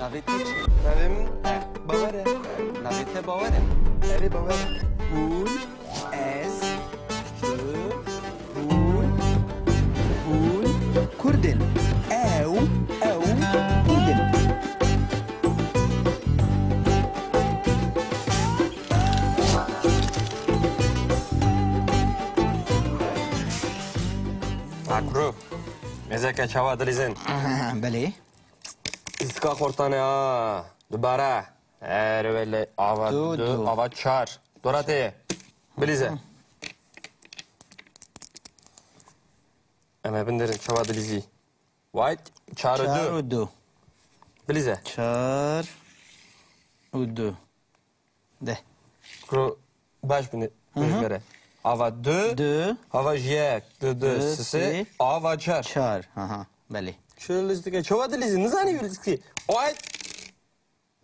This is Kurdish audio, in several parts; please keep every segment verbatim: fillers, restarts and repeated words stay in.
Navê te çi? Navê min Bawer e. Navê te Bawer e? Erê, Bawer e. Hûn, ez, tu, hûn, hûn Kurd in. Ew, ew Kurd in. Akru, mêzeke çawa dilîzin? Belê. Lîstika xortane ha. Dubare. Erê wele ava du, du, du. Ava çar. Dora te ye. Bilîze. Em ê binêrin çawa dilîzî. Wayt, çar û du. Çar û du. Bilîze. Çar û du. De. Kuro baş bine. Hı hı. Bêjbere. Ava du. Du. Ava ji yek. Du, du, du, sê, sê, sê. Ava çar. Çar. Aha, belê. Şu lîstike çawa dilîzî? Nizanî lîstike. Wayt.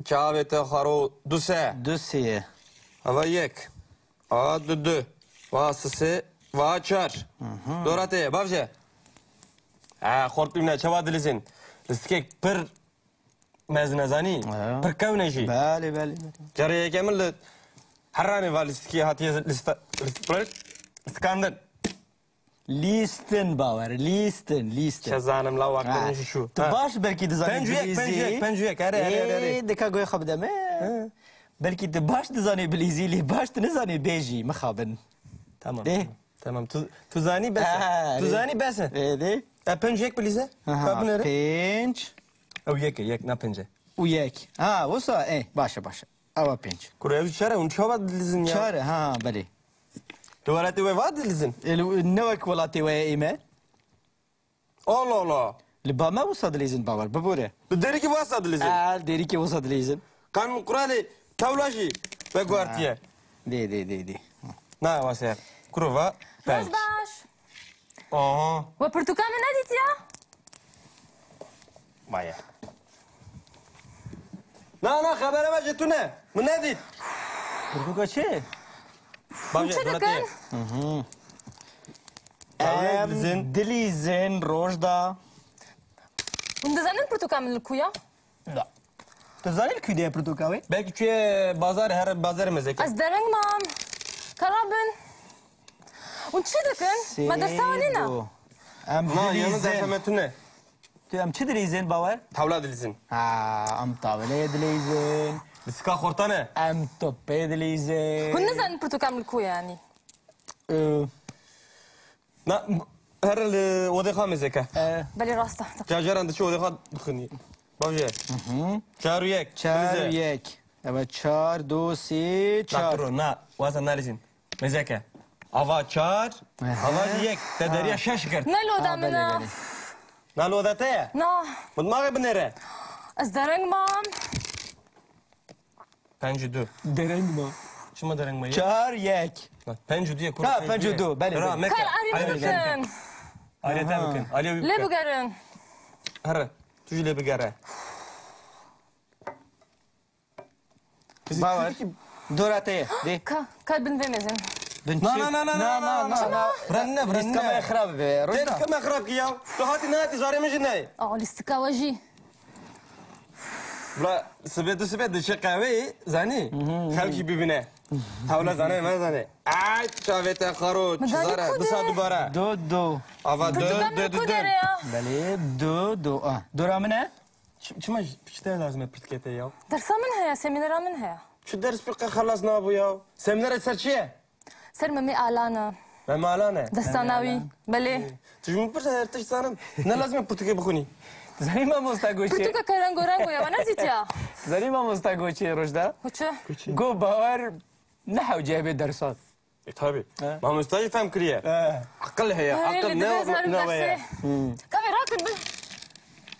Çavê te xaro du se. Du se ye. Ava yek. A du du. Va sê sê. Va çar. Hı hı. Dora te ye. Bavje. Ha, xort bîne çawa dilîzin. Lîstikek pir mezin e zanî. Ha. Pir kewne jî. Belê, belê, belê. Carê yeke min li herranê va lîstikê hatiye lîsta-, lîst-, lîstikandin. Lîstin Bawer, lîstin, lîstin. Çe zanim la waqtin jî şu. Tu baş belkî dizanî bilîzî. Pênc û yek, pênc û yek, pênc û yek. Erê, erê, erê, erê. Ê, dika goyê xwe bide me. He. Belkî tu baş dizanî bilîzî, lê baş tu nizanî bêjî, mixabin. Tamam. Ê. Tamam, tu, tu zanî bes e. Ha, tu zanî bes e. Ê, dê. E, pênc û yek bilîze. Aha, ka binêre. Pênc. Ew yek e, yek, na pênc e. Û yek. Ha, wisa, ê, baş e, baş e. Ewa pênc. Kuro ev çar e, hûn çawa dilîzin ya? Çar e, ha, belê. Li welatê we va dilîzin? E, li, ne wek welatê we ye ê me? Allah Allah. Li ba me wisa dilîzin Bawer, bibore. Li derîkî wasa dilîzin? E, li derîkî wisa dilîzin. Kan min Qur'anê tewla jî veguhartiye. Ha. Dê, dê, dê, dê. Na wasa. Kuro va. Baş, pênc. Baş. Aha. We pirtûka min nedîtiya? Maya. Na, na, xebera me ji tune. Min nedît. Pirtûka çi? Bavê, çi dikin? Hı hı. Em dilîzin roj da. Hûn dizanin pirtûka min li ku ya? Na. Tu zanî li ku de ye pirtûka wê? Belkî çûye bazar, her bazar mezeke. Ez dereng mam. Kara bin. Hûn çi dikin? Me dersa nîne. Em dilîzin. Na, yanî dersa me tune. Tu em çi dilîzin Bawer? Tawla dilîzin. Ha, em tawleyê dilîzin. Lîstika xortane. Em topê dilîzin. Hûn nizanin pirtûka min li ku ye yanî? Ee, Na, here li odê xwe mêzeke. Ee. Belê rast e. Cacaran diçe odê xwe dixwînî. Bavê. Hı hı. Çar û yek. Çar û yek. Evet, çar, du, sê, çar. Na, kuro, na. Waza nalîzin. Mêzeke. Ava çar, aha, ava yek. Te deriya şeş girt. Ne loda min e. Na loda te ye? Na. Min maxê binêre. Ez dereng mam. Pênc û du. Dereng ma. Çima dereng ma ye? Çar yek. Ha, pênc û du ye, kuro. Ha, pênc û du, belê, belê. Kar arî bikin. Arî te bikin. Alî wî bikin. Lê bigerin. Here, tu jî lê bigere. Bawer. Dora te ye. Dê. Ka, ka bin vê mezin. Bin çi? Na, na, na, na, na, na, na. Renne, renne. Lîstika me xirab be. Lîstika me xirab ki ya. Tu hatî nehatî zarê min jî neyê. Aa, lîstika we jî. Bila sibê du sibê diçe qehweyê, zanî? Xelkî bibîne. Tawla zane, me zane. Ay, çavê te xaro, çi zare, du saet dubare. Du, du. Ava du, du, du, du. Belê, du, du. Ah, dora min e? Çi, çima ji, çi te lazim e pirtûkê te ya? Dersa min heye, semînera min heye. Çi ders pir qe xelas nabû ya? Semînera ser çi ye? Ser Memê Alan e. Memê Alan e? Destana wî. Belê. Tu ji min pirse her tişt zanim. Ne lazim e pirtûkê bixwînî. Zanî mamosta goçê. Pirtûka ke rengo rengo ye, we nedîtiya? Zanî mamosta goçê rojda? Goçê. Go Bawer ne hewce be dersan. E, tabii. He. Mamosta jî fehm kiriye. He. Aqil heye, aqil ne, ne weye. Kavê rakin bin.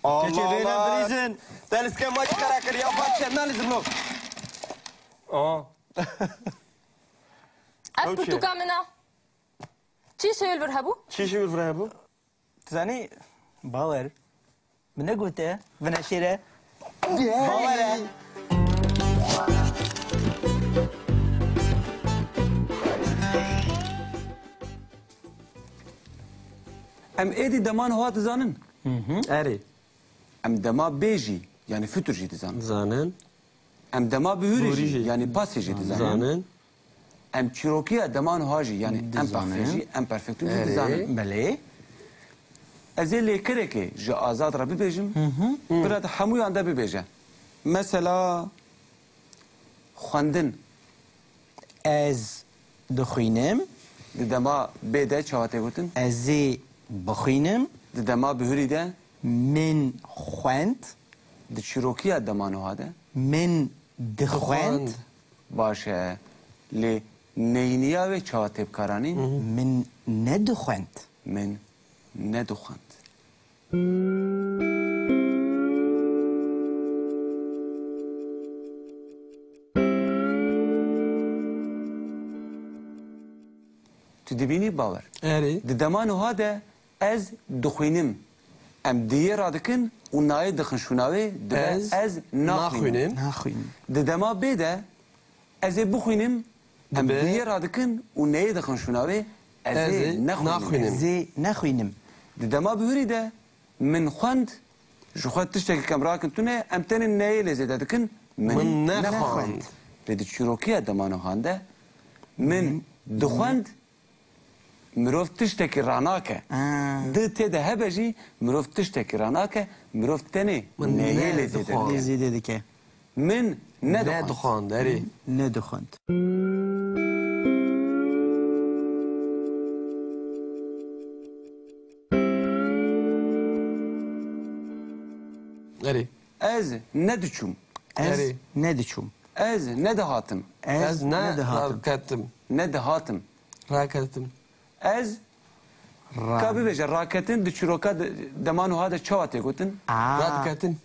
Allah Allah. Keçê vêne bilîzin. Te lîstika me jî xera kiriye, bak çi, nalîzim lo. Aa. Ev pirtûka min e. Çi şêl vir hebû? Çi şêl vir hebû? Tu zanî, Bawer. Min negote, vine şêre. Bawer e. Em êdî dema niha dizanin. Hı hı. Erê. Em dema bêjî. yanî futur jî dizanin. Dizanin. Em dema bihurî Bihurî jî, jî. yanî passé jî dizanin. Dizanin. Em çîrokiya dema niha jî, yanî Dizanin. imparfait jî, imperfectum jî Erê. dizanin. Belê. Ez ê lêkerekê ji Azad re bibêjim, Hı hı. bira di hemûyan de bibêje. Mesela, xwendin. Ez dixwînim. Di dema bê de çawa tê gotin? Ez ê bixwînim. Di dema bihurî de? Min xwend. Di çîrokiya dema niha de? Min dixwend. Dixwend. Baş e. Lê neyniya wê çawa tê bikaranîn? Min nedixwend. Min nedixwend. Tu dibînî Bawer? Erê. Di dema niha de ez dixwînim. Em diyê radikin û nayê dixin şûna wê, dibe Ez ez naxwînim. naxwînim. Naxwînim. Di dema bê de ez ê bixwînim, em Dibe diyê radikin û neyê dixin şûna wê, ez Ez ê ê nexwînim. naxwînim. Ez ê nexwînim. Di dema bihurî de min xwend, ji xwe tiştekî kem rakin tune, em tenê neyê lê zêde dikin, min Min nexwend. nexwend. Lê di çîrokiya dema nihan de min Min dixwend, mirov tiştekî ranake. Ha. Di tê de hebe jî mirov tiştekî ranake, mirov tenê Min neyê lê zêde nedixwand. dike. Lê zêde dike. Min nedixwand. Nedixwand, erê. Nedixwand. Erê. Ez nediçûm. Ez Erê. nediçûm. Ez nedihatim. Ez Ez ne nedihatim. raketim. Nedihatim. Raketim. Ez Ra- Ka bibêje, raketin di çîroka de, dema niha de çawa tê gotin? Aa. Radiketin.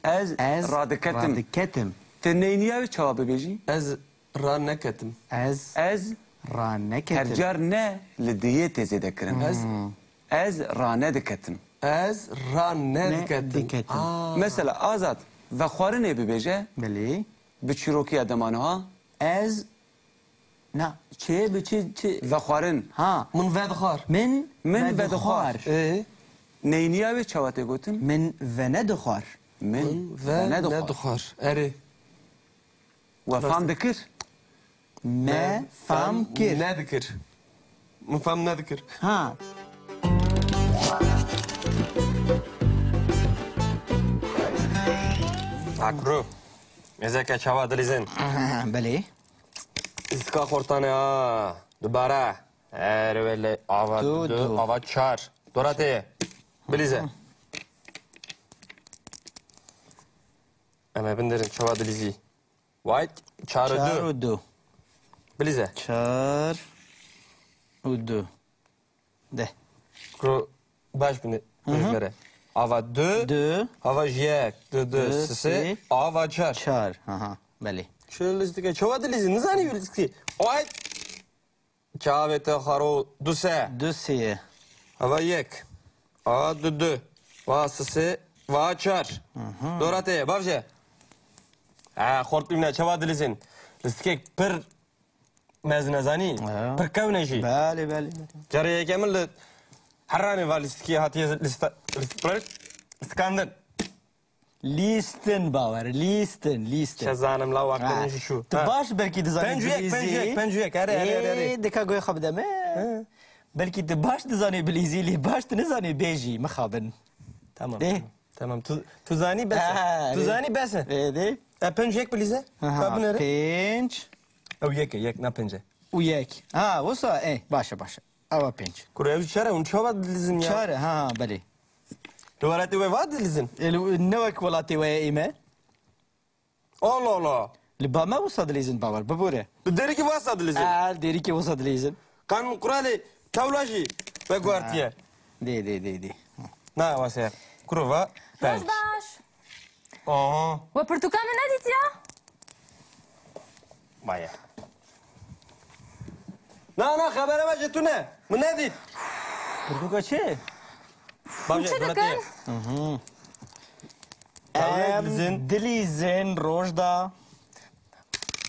Ez Ez radiketim. radiketim. Te neyniya wê çawa bibêjî? Ez raneketim. Ez Ez raneketim. Her car ne li diyê tê zêde kirin. Ez Hmm. Ez ranediketim. Ez ranediketim. Nediketim. Aa. Mesela Azad, vexwarinê bibêje, Belê. bi çîrokiya dema niha. Ez Na, çi, bi çi, çi? Vexwarin. Ha. Min vedixwar. Min Min vedixwar. vedixwar. Ee? Neyniya wê çawa tê gotin? Min venedixwar. Min Min venedixwar. venedixwar. Erê. We fam dikir? Me Me fam fam kir. nedikir. Min fam nedikir. Ha. Akru. Mêzeke çawa dilîzin. Belê. Lîstika xortane ha. Dubare. Her wele ava Du, du, du. ava çar. Dora te ye. Bilîze. Em ê binderin çawa dilîzî. Vay, çar û Çar du. û du. Bilîze. Çar û du. De. Kuro baş bine. Hı hı. Bêjbere. Ava du. Du. Ava ji yek. Du, du, Du, sê, sê. Ava çar. Çar. Aha, belê. Çi lîstike? Çawa dilîzî? Nizanî wî lîstikî. Ay! Çavê te xaro du se. Du sê. Ava yek. Ava du du. Va sê sê. Va çar. Hı hı. Dora te ye. Bavje. Ha, xort bîmne. Çawa dilîzin? Lîstikek pir mezin e zanî. Ha. Pir kewne jî. Belê, belê, belê. Carê yekemin li heranê va lîstikî hatiye lîsta-, lîst-, lîstikandin. Lîstin Bawer, lîstin, lîstin. Çe zanim la waqtin Ha. jî şu. Tu Ha. baş belkî dizanî Pênc û yek, bilîzî. pênc û yek, pênc û yek. Erê, erê, erê, erê. Ê, dika goya xwe bide me. He. Belkî tu baş dizanî bilîzî, lê baş tu nizanî bêjî, mixabin. Tamam. Ê. Tamam, tu, tu zanî bes e. Ha, Tu ê. zanî bes e. Ê, dê. E, pênc û yek bilîze. Aha, Ka binere. pênc. Ew yek e, yek, na pênc e. Û yek. Ha, wisa, ê, baş e, baş e. Ava pênc. Kuro ev çere, hûn çawa dilîzin ya? Çare, ha, belê. Li welatê we va dilîzin? E, li, ne wek welatê we ye ê me? Allah Allah. Li ba me wisa dilîzin Bawer, bibore. Li Dêrikî wasa dilîzin? E, li Dêrikî wisa dilîzin. Kan min quralê tewla jî veguhertiye. Dê, dê, dê, dê. Na wasa. Kuro va. Roj baş. Aha. We pirtûka min nedîtiya? Maya. Na, na, xebere me ji tu ne. Min nedît. Pirtûka çi? Bavê, Çi dora te dikin? ye. Hı hı. Em Em dilîzin. dilîzin roj da.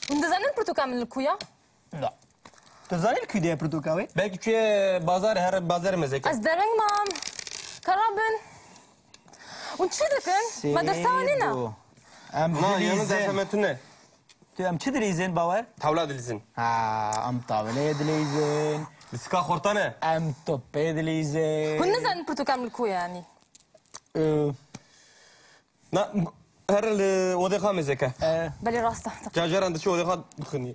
Hûn dizanin pirtûka min li ku ya? Na. Tu zanî li ku de ye pirtûka wê? Belkî çûye bazar, her bazarê mezek e. Ez dereng mam. Kara bin. Hûn çi dikin? Me dersa nîne? Sêdo. Em Na, yanı dilîzin. Derhemetine. Tu em çi dilîzin, Bawer? Tavla dilîzin. Ha, em tavleyê dilîzin. Listika xortane. Em topê dilîzin. Hûn nizanin pirtûkan li ku ye, yanî? Ee, Na, her li odê xwe mêze ke. Ee. Belê, rast e. Cacaran diçe odê xwe dixwînî.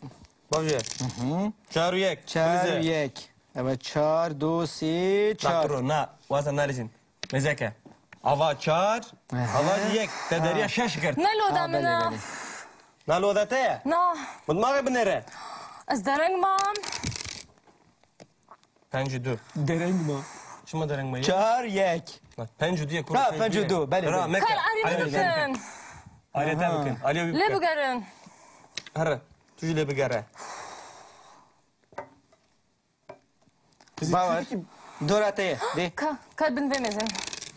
Bavê. Hı hı. Çar û yek. Çar û yek. Evet, çar, du, sê, çar. Bak, dur, na, waza nalîzin. Mêze ke. Ava çar, Aha. Ava yek. Te deriya şeş girt. Ne loda Ha, min belê, a? Belê. Na loda te ye? Na. Min ma binêre. Ez dereng mam. Penc û du. Dereng ma. Çima dereng ma ye? Çar yek. Bak, penc û du ye, kuru Ha, penc û du, belê, Bira, belê. Meke. Kar arî Alê bikin. Bikin. Alê te Aha. Bikin. Alê Lê bikin. Bigerin. Here, tu jî lê bigere. Bawer. Dora te ye. Dê. Ka, ka bin vê mêzin.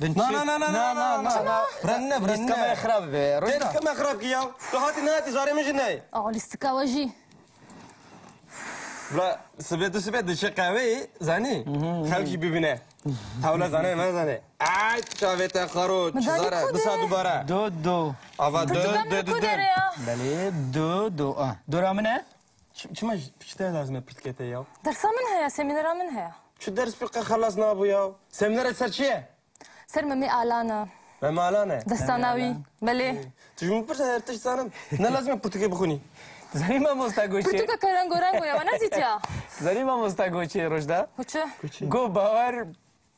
Bin Na, çi? Na, na, na, na, na, na, na, na. Birin ne, birin Lîstika ne? Me xirab be. Rojda. Lîstika me xirab ki ya. Tu hatî nehatî zarê min jî neyê. Aa, lîstika we jî. Bla, sibê tu sibê diçe qehweyê, zanî? Xelkî bibîne. Tawla zane, me zane. Ay, çavê te xaro, çi zare, du sa dubare. Do, do. Ava do, do, do, do. Belê, do, do. Ah, dora min e? Çi-, çima ji-, çi te lazim e pirtûkê te ya? Dersa min heye, semînera min heye. Çi ders pir qe xelas nabû ya? Semînera ser çi ye? Ser Memê Alan e. Memê Alan e? Destana wî. Belê. Tu ji min pirse her tişt zanim. Ne lazim e pirtûkê bixwînî? Zanî mamosta goçê. Pirtûka ke rengo rengo ye, we nedîtiya? Zanî mamosta goçê Rojda? Goçê. Go Bawer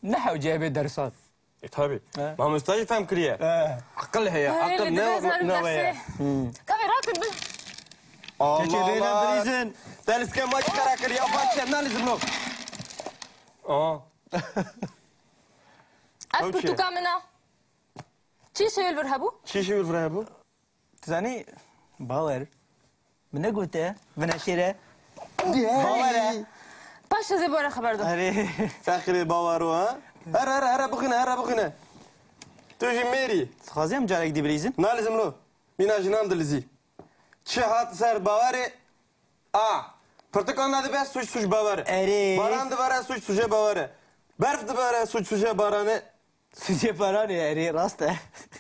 ne hewce be dersan. E, tabii. He. Mamosta jî fehm kiriye. He. Aqil heye, He, aqil li ne, dibe zarû ne derse. Weye. Hmm. Kavê rakin bin. Allah Keçê bêne Allah. Bilîzin. Deniz ke maç kara kiriye, afa çe, nalizim lo. Aa. Ev Ew çi? Pirtûka min a. Çi şewil vir hebû? Çi şewil vir hebû? Tu zanî, Bawer, min negote, vine şêre. Bawer e. Paş ez ê bore xeber dim. Erê. Fexrê Bawero, ha? Here, here, here, bixwîne, here, bixwîne. Tu jî mêrî. Dixwazî em carek dî bilîzin? Nalizim lo. Mîna jinan dilizî. Çi hat ser Bawerê? A. Pirtikan nedibe, suç, suç Bawer e. Erê. Baran dibere, suç, suçê Bawer e. Berf dibere, suç, suçê Baran e. Suçê Baran e, erê, rast e.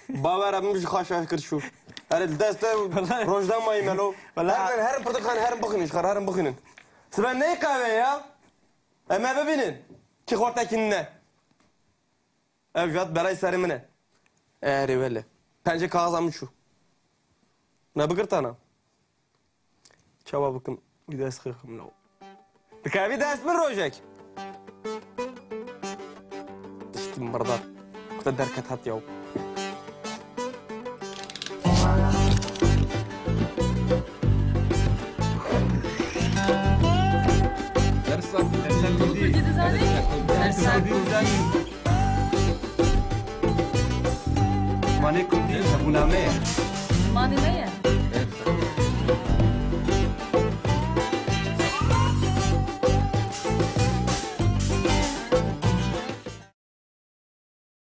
Bawer e, min ji xwe şaş kir çû. Erê, li dest te Wallahî. Rojdan mayî melo. Wallahî. Herin, herin pirtikan, herin bixwînin, ji xwe herin bixwînin. Sibe ney qehwe ya? Em ê bibînin. Kî xortekî nine. Ev jat belay serê min e. Erê wele. Pencê kaxiza min çû. Ne bigirtana. Çawa bikim? Wî dest xixim lo. Dikevî dest min rojek. Tiştî mirda. Kuta derket hat yaw. Dersa, dersa kurdî. Kurdî dizanî? Dersa kurdî dizanî. Zimanê kurdî hebûna me ye. Zimanê me ye.